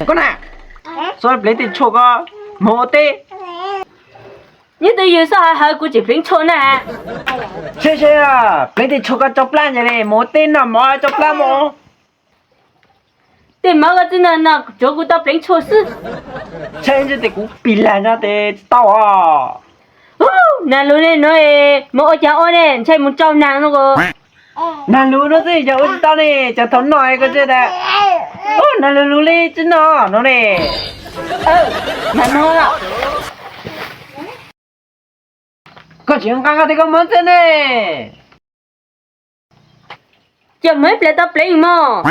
Koj na, xoj pleev tej tshuaj ko, moog ua teb. Nyob twj ywm xoj hawv hawv kuv tseem pleev tshuaj na. Saib saib, pleev tej tshuaj ko tso plab ntag ne, moog ua teb noj mov tso plab mog. Tej mov koj txib no no tsuav kuv tau pleev tshuaj xwb. Saib ntshe tes kuv pim lag no tes tsis tau os. Nag lug le nuav, moog ua caag ua ne, ntshai moog tsau nag no. Nag lug no xwb yog ua tsis tau ne, cov thaum noj koj tsi tas. Nag lug lug le tsi noj no ne. Nag no. Koj tsis nqa koj tej koj muab txij ne. Coj moog ib plag tau pleev mog.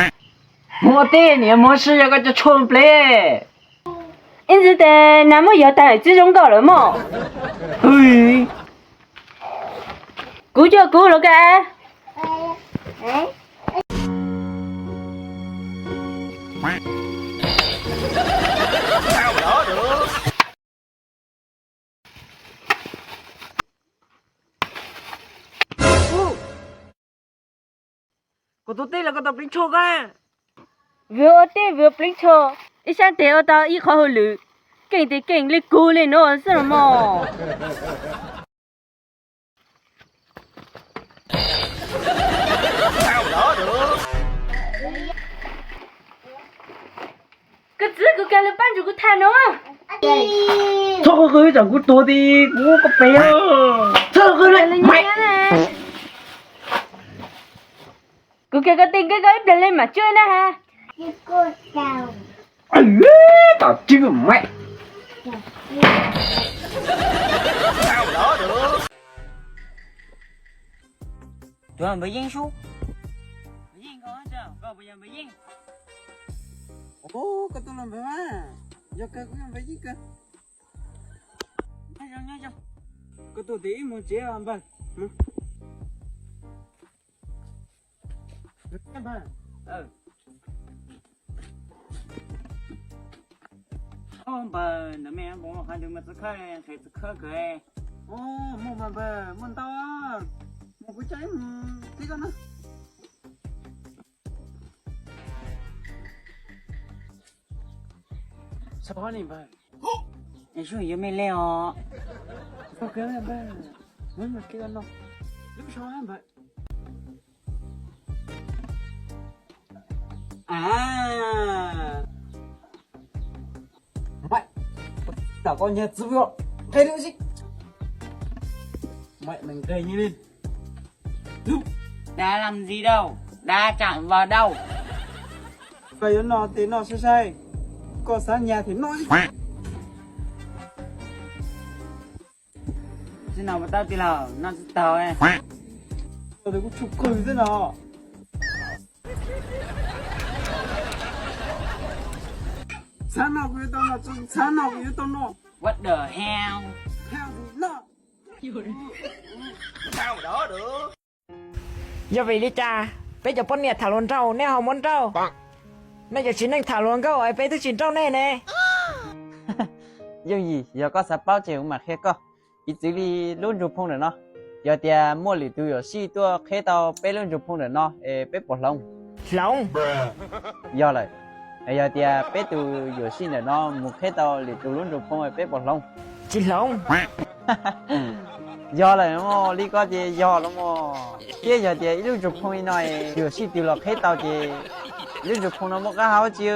Moog ua teb niam moog ua si yog koj cov tshuaj pleev. Ib ntsis tes nag muab yog tag tsi zoo nkauj lawm mog. Kuv coj kuv los koj. Koj tua teb los koj tau pleev tshuaj koj? Vwm ua teb vwm pleev tshuaj, ib sab tes ua tau ib qhov hauj lwm, keej tes keej le kuv le nuav xwb los mog. Koj txiv, kuv kawg lawv pab nrug kuv tham no. Txhob qw qw, tsam kuv tuag tes kuv koj pem. Txhob qw, kuv kawg koj tej nkeeb koj ib pliag li mam tsuab na ha. Tom tsi mas. Tuav npawg Yeej sub. Npawg Yeej, koj puas yog npawg Yeej? Koj tuaj los npawg mas, yog kawg kuv yog npawg Yeej kawg. Nyob zoo, nyob zoo. Koj tuaj tes wb mus tsev npawg. Npawg. Npawg, ntawm mej ua qhov ntawd mas txawv khawb, nqhis txawv khawb kawg. Muaj mas npawg, muaj ntau. Mus kuv coj wb mus tib koj na. Txhob ni npawg. Es sub yuav mej le os. Npawg, muab mas tib koj no. Lub sau npawg. A, tau koj nyag txwv nqe lub si. Mày, mày nqe như Linh. Đá làm gì đâu, đá chạm vào đâu. Koj yuav noj tes noj sai sai, koj xav nyag tes noj. Tsis noj puas tau tij laug, noj tsis tau. Koj tes kuv tshuaj qws xwb no. Xav noj kuv yuav tau noj, tsis xav noj kuv yuav tau noj. What the hell? Hell no. Yog vim li cas peb cov poj niam tham hluas nraug nej ho muab nrauj? Nej cov txiv neej tham hluas nkauj es peb twb tsis nrauj nej ne. Yooj yim, yog koj xav paub ces kuv mam qhia koj. Piv txwv li lub ntsug phoo ntawm no, yog tias muaj lwm tus yuam sij tuaj qheb tau peb lub ntsug phoo ntawm no es peb puas hloov? Hloov. Yog lawm. Yog tias peb tus yuam sij ntawm no mus qheb tau lwm tus lub ntsug phoo es peb puas hloov? Tsis hloov. Yog lawm, li ko ces yog los mas. Thiab yog tias ib lub ntsug phoo li no, yuam sij twg los qheb tau ces lub ntsug phoo no muaj qab hau dab tsi?